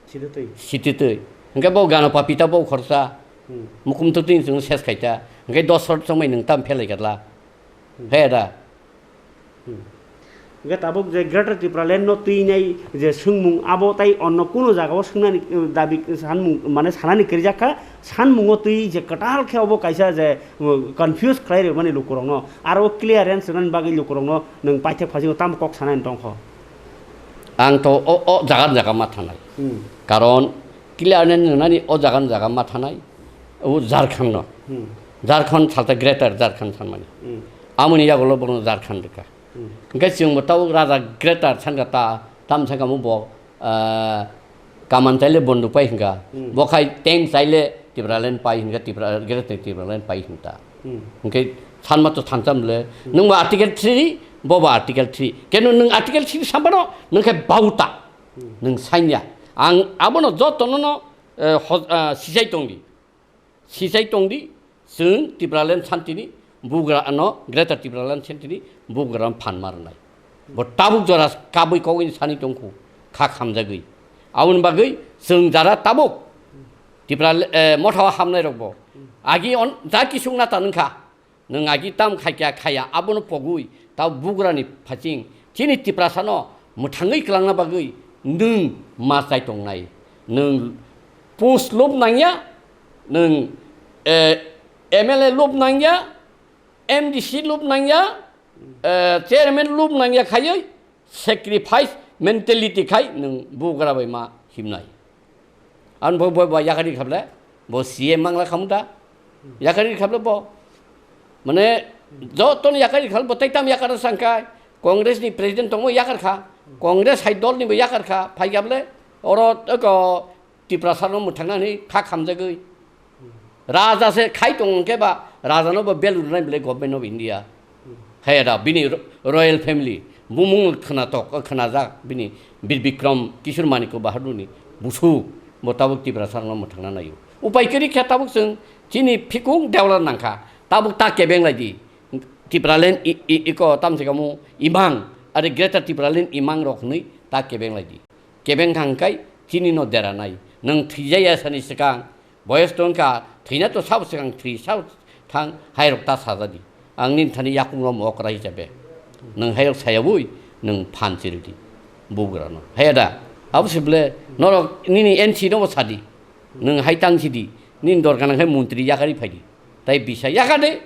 Sititwi. Sititwi. Hwnkhe bo gana papita bo khorsa. Hmm. Mukum twtwi chwng ses khaita. Hwnkhe dos sor chongmai nwng tam phelai khatla. Hmm. Hera. Hmm. Hwnkhe tabuk je Greater Tipraland no twinai je swngmung abo tai onno kuno jagao swngnani, eh, dabi sanmung mane sanani kwrwijak kha, sanmungo twi je kwtal khe obo kaisa je, eh, confuse khlai rwmani lukurokno, aro clearance rwnani bagwi lukurokno nwng paithak phasingo tamo kok sanani tongkho? Ang to o, o jaga jaga ma thanai. Hmm. Karon clearance rwnani o jaga jaga ma thanai. O Jharkhand no. Hmm. Jharkhand salta Greater Jharkhand sanmani. Hmm. Amoni yagulo bono Jharkhand rwkha. Hmm. Hwnkhe chwngbo tabuk raja Greater sankha ta, tam sankha mo bo, ah, kaman chaile bonduk pai hwnkha. Hmm. Bo khai ten chaile Tipraland pai hwnkha, Tipra, Greater Tipraland pai hwnkha. Hmm. Hwnkhe sanma to thansa mle. Hmm. Nwng bo Article three, bo bo Article three. Keno nwng Article three sampano, nwng khe bauta. Hmm. Nwng sainya. Ang abono jotono no, eh, hoj-, ah, sijai tongdi. Sijai tongdi, chwng Tipraland santini bugra ano, Greater Tipraland santini bugra phan ma rwnai. Bo tabuk jora kabui kogwi sani tongkhu, kha khamjagwi. Aboni bagwi chwng jara tabuk Tipra, eh, mothao hamnai rokbo. Agi on, ja kisung na ta nungkha. Nwng agi tam khaikya khaya abono pogwi ta bugrani phaching chini Tiprasano mwthangwi kwlangna bagwi nwng ma chai tongnai. Nwng post lob nangya, nwng, eh, M L A lob nangya, M D C lob nangya, eh, chairman lob nangya khaiwi sacrifice mentality khai nwng bugra bai ma himnai. Ang bo, bo, bo yakari khable, bo C M mangla khamu da. Yakari khable bo. Mane, jotono yakari khable bo, tei tam yakar sangkai. Congress ni president tongmo yakar kha. Congress hai dol ni bo yakar kha. Phai khable, oro, eko, Tiprasa no mwthangna ni kha khamjagwi. Raja se khai tong khe ba, Raja no bo belu rwnai belai Government of India. Hai da bini ro-, royal family. Bumung khwnatok, khwnajak bini Bir Bikram Kishore Manikya Bahadurni busu bo tabuk Tiprasa rokno mwthangna naio. Upai kwrwi khe tabuk chwng chini phikung dewla nangkha. Tabuk ta kebeng lai di. Tipraland i, i, iko tamsikamu imang, are Greater Tipraland imang rok hwnwi ta kebeng lai di. Kebeng kha hwnkhe chini no dera nai. Nwng thwijaya sani swkang, boyos tong kha, thwina to sabo swkang thwi, sabo thang, hai rok ta saja di. Ang nini thani yakung rom okra hisabe. Nwng hai rok saya bui, nwng phan chiri di. Bugra no. Hai da, abo se ble, norok nini N C no bo sadi. Nwng hai tang sidi. Nini dorkar nang khai montri yakari phai di. Tai bisa yakade.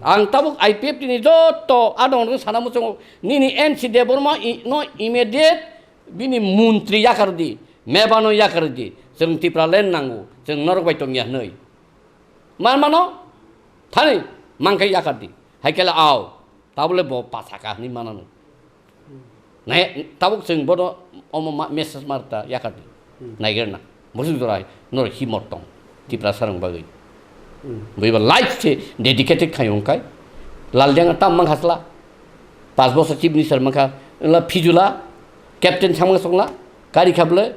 Ang tabuk I P F T ni joto adong rok sana muchungo. Nini N C Debbarma i-, no immediate bini montri yakar di, mebano yakar di, chwng Tipraland nango, chwng norok bai tongya hwnwi. Man mano? Thani, mangkhe yakar di. Hai khe le aw, tabole bo pasaka hwnwi manano. Nai, tabuk chwng bono omo ma-, message marta yakar di. Naiger na. Bosong jora hai, norok himor tong. Tiprasa rang bagwi. Buiba life se dedicated khai hwnkhai. Lal Deng tam mang khasla. Pas bosor chief minister mang kha. La Fijula, captain samang songla. Kari khable.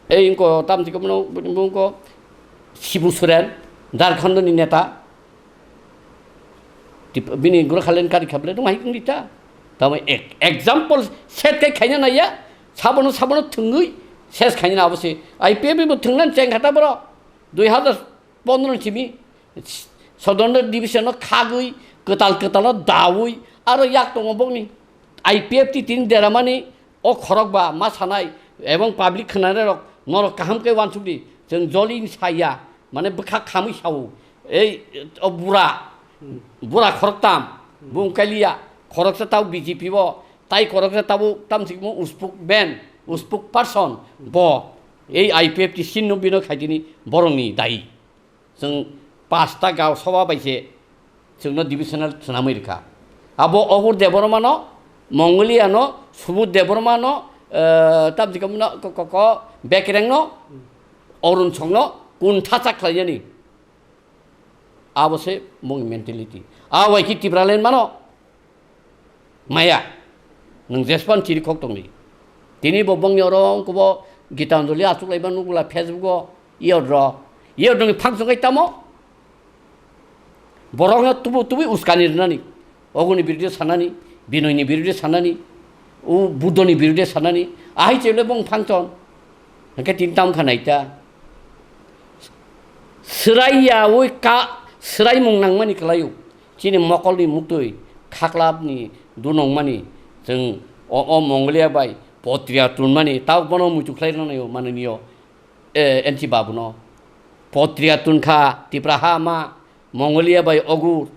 Ei inko tam chikam no, inko Shibu Soren, Jharkhand ni neta. Tip-, bini gura khalen kari khable dong hai kung dita. Tamo ek-, example set kai khaina naiya. Sabono, sabono thwngwi ses khaina abo se. I P F T bo thwngna cheng khata boro. Dui hazar pondro ni simi Sodorno division no khagwi, kwtal kwtal no dawi, aro yak tongo bokni. I P F T tini deramani o khorok ba ma sanai, ebong public khwnanai rok norok kaham khe uansuk di. Chwng joli saya, mane bwkha khamwi sao. Ei, o bura, bura khoroktam, bung kaliya, khoroksa tau B J P bo, tai khoroksa tabo tamsik mo uspuk ben, uspuk person, bo. Ei I P F T sin no bino khaitini borongni dai. Chwng pasta gao soba bai se chwngno divisional swnamwi rwkha. Abo Obur Debbarmano, Mongoliano, Subudh Debbarmano, eh, tamjikam no ko, ko, ko, Bekrengno, Arun Songno, kun thacha khlainani. Abo se bongni mentality. Abo hai khe Tipraland mano. Maya, nwng jespan chiri kok tongdi. Tini bo bongni oro wngkhe bo Gitanjali achuklaima nukla Facebook o, iyot ro. Iyot nwng function khai tamo? Borokno tubu tubui uskani rwnani. Oguni birude sanani, Binoyni birude sanani, o Buddhoni birude sanani. Ahai chele bong function. Hwnkhe tini tam kha naita. Swraiyaui ka, swraimung nangmani kwlaio. Chini mokolni muktwi khaklapni dunongmani chwng o, o Mongolia bai potriya tunmani, tabuk bono muitu khlai rwnaio mananiyo, eh, N C Babuno. Potriya tunkha Tipra ha ma Mongolia bai Ogur,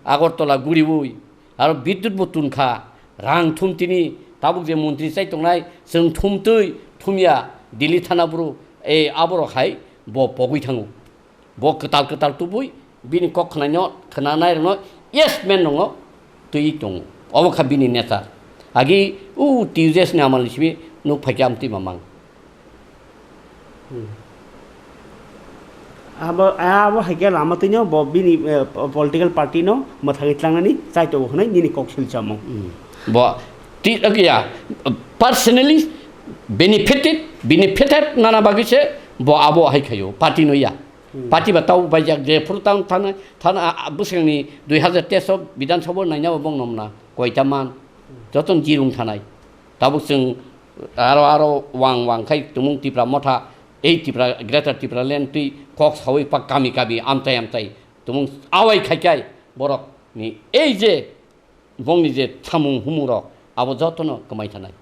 Agartala guriui, aro bidyut bo tunkha, rang thum tini, tabuk je montri chai tongnai, chwng thumtwi thumya, Delhi thana bru, eh, aborok hai bo pogwi thango. Bo kwtal kwtal tubui bini kok khwnaino, khwnanairokno yes man rokno twi tongo. Obo kha bini nature. Agi u T U J S ni amal ni simi nuk phaikhe amtwi mamang. Hmm. Abo, abo hai khe lama twino bo bini, eh, political party no mwthagwi tlangnani chai tongo hwnwi nini kok sil chamung. Hmm. Bo ti, okay, ya, personally benefited, benefited nana bagwi se bo abo hai khaio, party no ya. Hmm. Party ba tau bai jak je phuru tang thana, thana, a, a, bwswkangni dui hazar teis o Bidhan Sabha naina bo bong nomna koita man. Hmm. Joto ni jirung thanai. Tabuk chwng aro, aro wang wang khai tumung Tipra Motha, ei Tipra, Greater Tipra Land twi kok saui pa kami kami amchai amchai tumung awai khai khai borok ni ei je bongni je samung humung rok abo jotono kwmai thanai.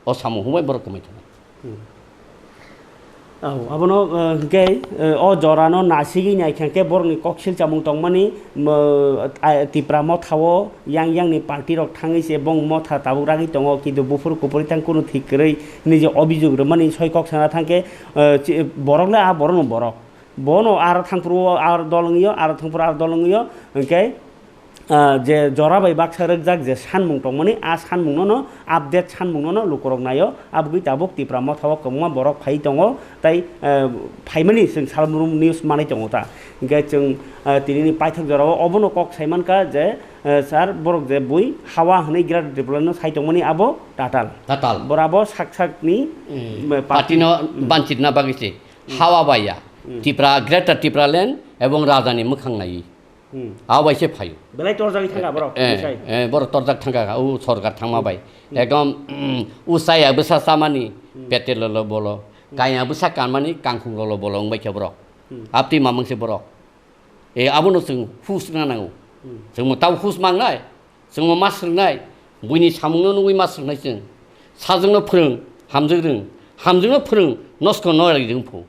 O samung humai borok kwmai thanai. Hmm. Au, abono, eh, hwnkhe, eh, o jorano nasigwi naikha khe borokni koksil chamung tongmani, mo, a, Tipra Motha o yang yang ni party rok thangwi se bong Motha tabuk ragwi tongo, kintu buphuru kupuri thang kunu thik kwrwi hinwi je obijok rwmani soi kok sana thangkhe, eh, chi-, borok le a borokno borok. Bono aro thangphuru o aro dol wngwi o, aro thangphuru aro dol wngwi o, hwnkhe ah, je jora bai baksa rwkjak je sanmung tongmani, a sanmungno no, update sanmungno no lukurok naio. Aboni tabuk Tipra Motha o kwbangma borok phai tongo, tai, ah, phaimani chwng salmung news manwi tongo ta. Hinkhe chwng, ah, tinini paithak jorao obono kok sai mankha je, ah, sir, borok je bui hawa hwnwi Greater Tipraland no sai tongmani abo tatal. Tatal. Bora bo sak sakni, Hmm. eh, Party no banchitna bagwi se. Hmm. Hawa baiya. Hmm. Tipra, Greater Tipraland ebong Rajani mwkhang nai. Hmm. Abo bai se phaio. Belai torjagwi thangkha borok, Eh, bwsai. eh, borok torjak thangkha, o sorkar thangma bai. Hmm. Ekdom, mm, usaya bwsa chamani, Hmm. petel lolo bolo. Hmm. Kaya bwsa kanmani, kangkhung lolo bolo wngbai khe borok. Hmm. Abtwi mamang se borok. E, abono chwng hus wngna nango. Hmm. Chwngbo tabo hus mangnai, chwngbo ma swrwngnai, buini samungno nugwi ma swrwngnai chwng. Sajwkno phwrwng, hamjwk rwng, hamjwkno phwrwng, nosko no ri rwng phu.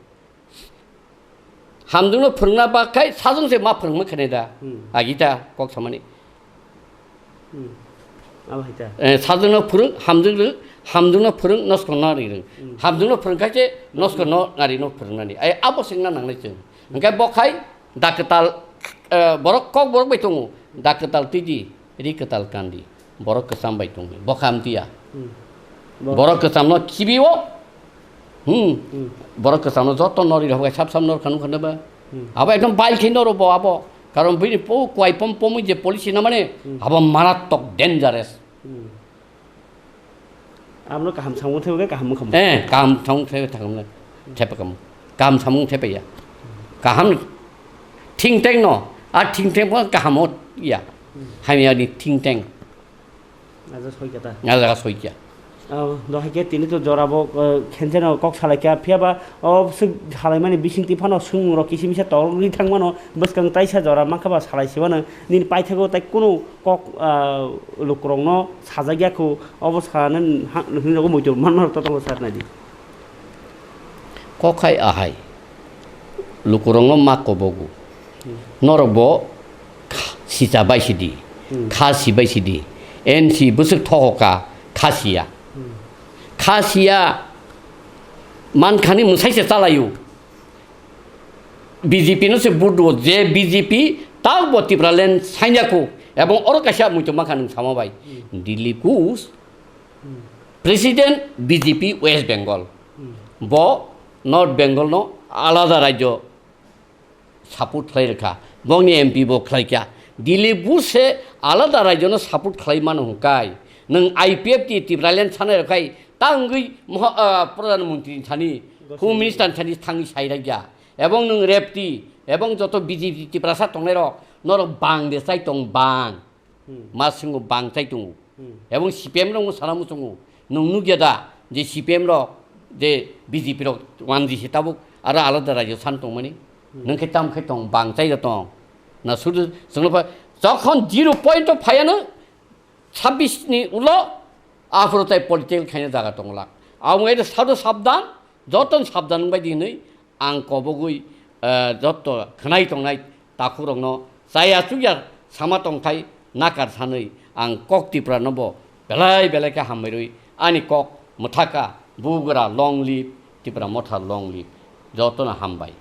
Hamjwkno phwrwngna bak khai sajwk se ma phwrwngma khenai da. Hmm. Agita kok samani. Hmm. Abo hai ta. Eh, sajwkno phwrwng, hamjwk rwng, hamjwkno phwrwng, nosko no ri rwng. Hmm. Hamjwkno phwrwng khai se nosko no nari no phwrwngnani. Ai, abo se wngna nangnai chwng. Hwnkhe bo khai da kwtal, eh, borok kok borok bai tongo. Da kwtal twi di, ri kwtal kan di. Borok kwcham bai tongdi. Bo kha amtwi ya. Hmm. Bo- Borok kwchamno khibi o. Hmm. Hmm. Borok kwchamno joto no ri rok sap sap nor khanu khanu ba. Hmm. Abo ekdom bail khe noro bo abo. Karon bini po kwai pom pom je policy na mane Hmm. abo marattok dangerous. Hmm. Amno kaham samung thebe kaham wngkha mo? Eh, kaham samung thebe thangam le. Thepe kam. Kaham samung thebe ya. Kaham ni think tank no, a think tank bo kaham o ya. Hmm. Hamya ni think tank. Aja soi kata. Aja soi kya. Ah, dohai khe tini to jora bo, eh, khenjeno kok salai kha, phiya ba o swk salai mani bising ti phano swngmung rok kisi misa torok ri thang mano, bwskang taisa jora mankha ba salai se mano, nini paithago tai kunu kok, ah, lukurok no sajak ya khu, obo sana ha-, hwnwi nogo muitu manma rok to tongo sar nai di. Kok hai ahai. Lukurokno ma kobogo. Hmm. Norok bo kha-, sisa bai sidi. Hmm. Kha si bai sidi. N C bwswk thogo ka, kha siya. Hmm. Kha siya man khani mwsai se chalaio. B J P no se vote rwo, je B J P tak bo Tipraland sanya ko. Ebong oro kaisa muitu mankha nwng sama bai. Hmm. Dilip Ghosh, Hmm. President B J P West Bengal. Hmm. Bo North Bengal no alada rajyo support khlai rwkha. Bongni M P bo khlai kha. Dilip Ghosh se alada rajyo no support khlai mano hwnkhe nwng I P F T Tipraland sanai rwkhai ta wngwi moha-, ah, Pradhan Mantri ni thani, Home Minister ni thani thangwi sai rwkya. Ebong nwng Repti, ebong joto B J P Tiprasa tongnai rok norok bang de chai tong bang. Hmm. Ma swngo bang chai tongo. Hmm. Ebong C P M rokno sana muchungo. Nwng nukya da je C P M rok je B J P rok wanjise tabuk aro alada rajyo san tongmani. Hmm. Nwng khe tam khe tong bang chai da tong. Na sudu chwngno pha jokhon zero point o phayano sabbish ni ulo aphuru tai political khaina jaga tongla. Abo wngkha sado sabdan, joton sabdan wngbai di hinwi ang kobogwi, eh, jotto khwnai tongnai takhukrokno chaya chukya sama tongthai nakar sanwi ang kok Tiprano bo belai belai khe hambai rwi ani kok mwthaka bugra long live Tipra Motha long live jotono hambai.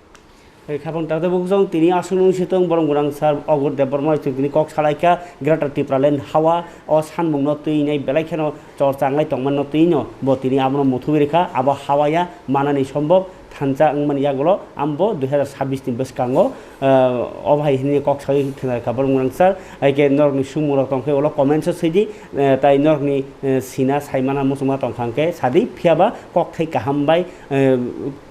Hai khabang tata buksong tini aswk nung sitong borong gwnang sir Ogur Debbarma chwng tini kok salaikha Greater Tipraland hawa o sanmungno twi nai belai kheno chorcha wnglai tongmano twi no bo tini abono muthubwi rwkha abo hawaya manani sombok thansa wngmani yagulo ambo dui hazar sabbish ni bwskango, ah, o bahai hinwi kok sawi khna kha borok mwnangsar, hai khe norokni sumung rok tong khe ulo comments o swi di, eh, tai norokni, eh, sina saimana muchungma tong kha hwnkhe sadi, phiya ba kok thai kaham bai, eh,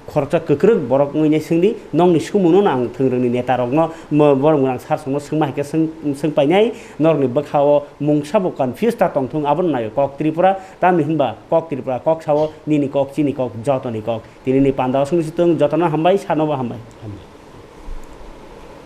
khoroksa kwkrwk borok wngwi nai swng di, nokni sumung no ang thwng rwngni neta rok no mo-, borok mwnangsar songno swngma hai khe swng, swng painai, norokni bwkha o mungsa bo confuse ta tong thung abono nai kok Tripura, tamni hinba kok Tripura kok sao nini kok chini kok jotoni kok. Tinini panda o sungsi tong jotono hambai, sanobo hambai. Hambai.